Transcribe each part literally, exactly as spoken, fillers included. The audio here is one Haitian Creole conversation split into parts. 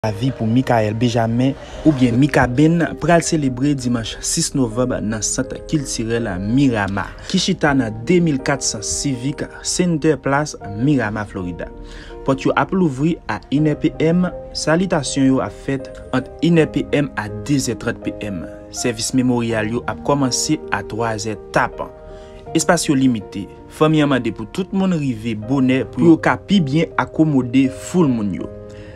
Lavi pou Michael Benjamin, oubyen Mikaben, pral selebre dimanch sis novanm nan Sant Kiltirèl Mirama, ki chita nan de mil kat san Civic Center Place, Mirama, Florida. Pòt yo ap louvri a inè p m. Salitasyon yo ap fèt ant inè p m a dezè trant p m. Sèvis memoryal yo ap kòmanse a twazè tapan. Espas yo limite. Fanmi an mande pou tout moun rive bonè pou yo ka pi byen akomode foul moun yo.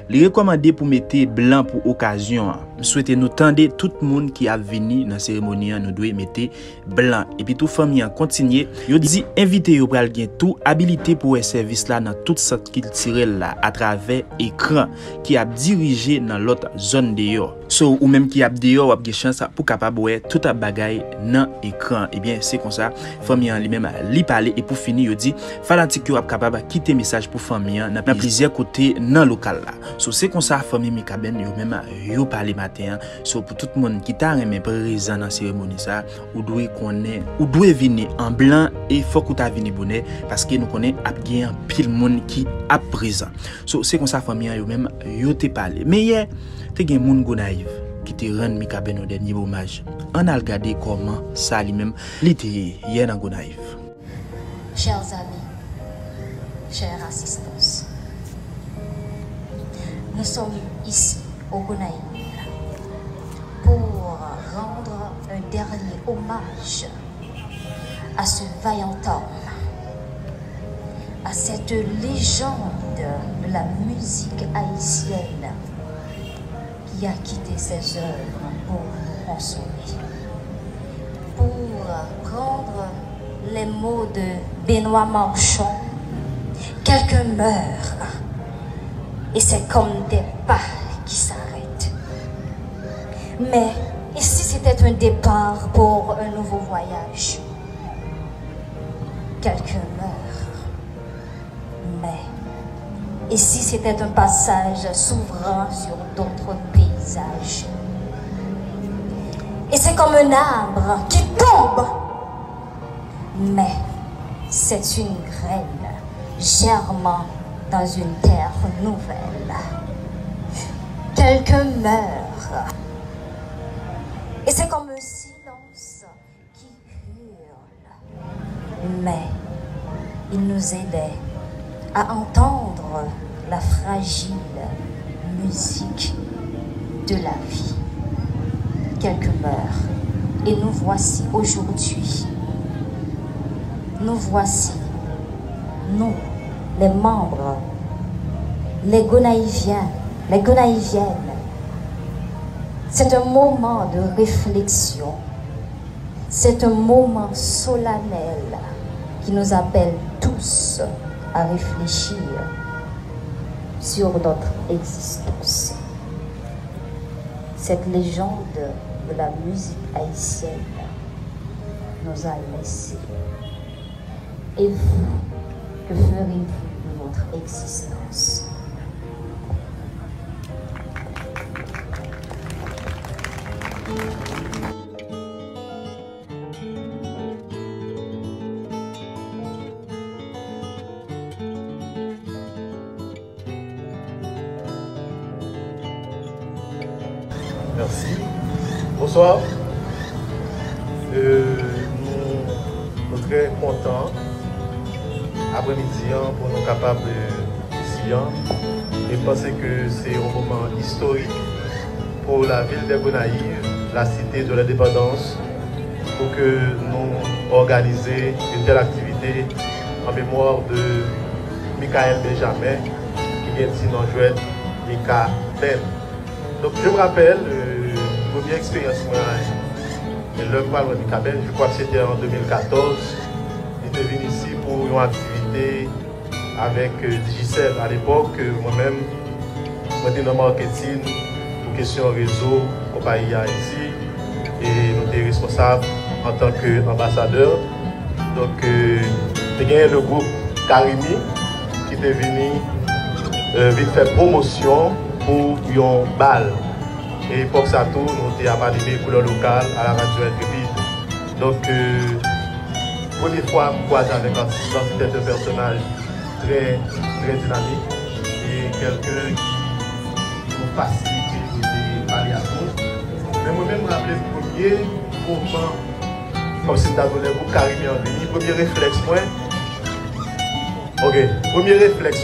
Li rekòmande pou mete blan pou okazyon an. M swete nou tande tout moun ki ap vini nan seremoni an, nou dwe mete blan. Epi tou, fanmi an kontinye. Yo di envite yo pral gen tou abilite pou wè sèvis la nan tout sant kiltirèl la atravè ekran ki ap dirije nan lòt zòn deyò. So, ou menm ki ap deyò, w ap gen chans pou kapab wè tout bagay nan ekran. Ebyen, se konsa, fanmi an li menm, li pale, e pou fini, yo di fanatik yo ap kapab kite mesaj pou fanmi an nan, nan plizyè kote nan lokal la. So, se konsa, fanmi Mikaben yo menm, yo pale maten an. So, pou tout moun ki ta renmen prezan nan seremoni sa, ou dwe konnen, ou dwe vini an blan, e fòk ou ta vini bonè, paske nou konnen ap gen anpil moun ki ap prezan. So, se konsa fanmi an yo menm, yo te pale. Men yè, te gen moun Gonayiv ki te rann Mikaben yon dènye omaj. Ann al gade kòman sa li menm, li te ye yè nan Gonayiv. Chers amis, chère assistance, nous sommes ici au Gonaïves pour rendre un dernier hommage à ce vaillant homme, à cette légende de la musique haïtienne qui a quitté ses œuvres pour nous consoler. Pour prendre les mots de Benoît Marchand, quelqu'un meurt et c'est comme des pas qui s'arrêtent. Mais et si c'était un départ pour un nouveau voyage? Quelqu'un meurt. Mais et si c'était un passage s'ouvrant sur d'autres paysages? Et c'est comme un arbre qui tombe, mais c'est une graine germant dans une terre nouvelle. Quelqu'un meurt. Et c'est comme un silence qui hurle. Mais il nous aidait à entendre la fragile musique de la vie. Quelques meurent et nous voici aujourd'hui. Nous voici, nous, les membres, les Gonaïviens, les Gonaïviennes. C'est un moment de réflexion. C'est un moment solennel qui nous appelle tous à réfléchir sur notre existence. Cette légende de la musique haïtienne nous a laissés. Et vous, que ferez-vous de votre existence? Mèsi. Bonswa. Euh, nou, nou trè kontan aprèmidi an pou nou kapab, euh, isi an. E m panse ke se yon moman istorik pou la ville de Gonayiv, la cité de l'indépendance, pou ke nou òganize yon tèl aktivite an memwa de Michael Benjamin, ki gen ti non jwèt Mika Ben. Donk, je me rappelle, euh, premye eksperyans mwen, lè m pral wè Mika Ben, je crois que c'était en deux mille quatorze, li te vin isi pou yon aktivite avèk, euh, Digicel. A lepòk, euh, mwen menm, mwen te nan marketing pou kesyon rezo konpayi a isi, e nou te responsab antanke anbasadè. Donk, euh, te genyen le gwoup Karimi ki te vini, euh, vin fè pwomosyon pou yon bal. E epòk sa tou, nou te ap anime Koulè Lokal a la radyo Entrepid. Donk, euh, premye fwa m kwaze avèk atis lan, se te yon pèsonaj trè, trè dinamik e kèlken ki, nou fasilite pou te pale ak ou. Men mwen menm, m raple m premye moman, kòmsi m ta di w, lè gwoup Karibyen an vini, premye reflèks mwen, ok, premye reflèks